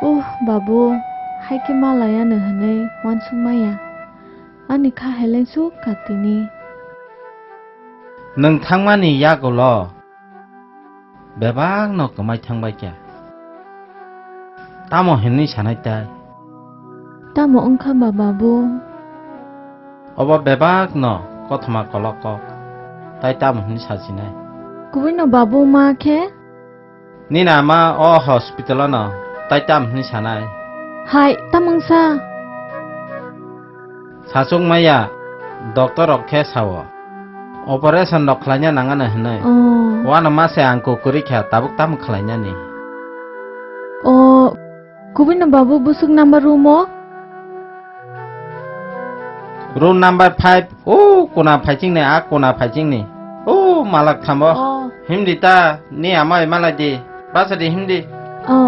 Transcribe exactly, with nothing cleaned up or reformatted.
Oh, babu, hai khe ma laiya no hwnwi uansuk maya. Ani kha helensuk katini. Nwng thangmani yagulo bebakno kwmai thangbai kha. Tamo hwnwi sanai tai? Tamo wngkha ba, babu? Obo bebakno kothoma kolok kok. Tai tamo hwnwi sachinai? Kubuino babu ma khe? Nini ama o hospital-o no tai tam hwnwi sanai? Hai, tamungsa? Sachuk maya, doctor rok khe sao. Operation rok khlaina nangano hwnwi. Oh. Wano ma se ang kukurwi kha, tabuk tamo khlainani? Oh, kubuino babu busuk number room-o? Room number five, o kona phaichingni, a kona phaichingni. O malak thambo. Oh. Himdi ta, ni amai malai di. Basa di himdi.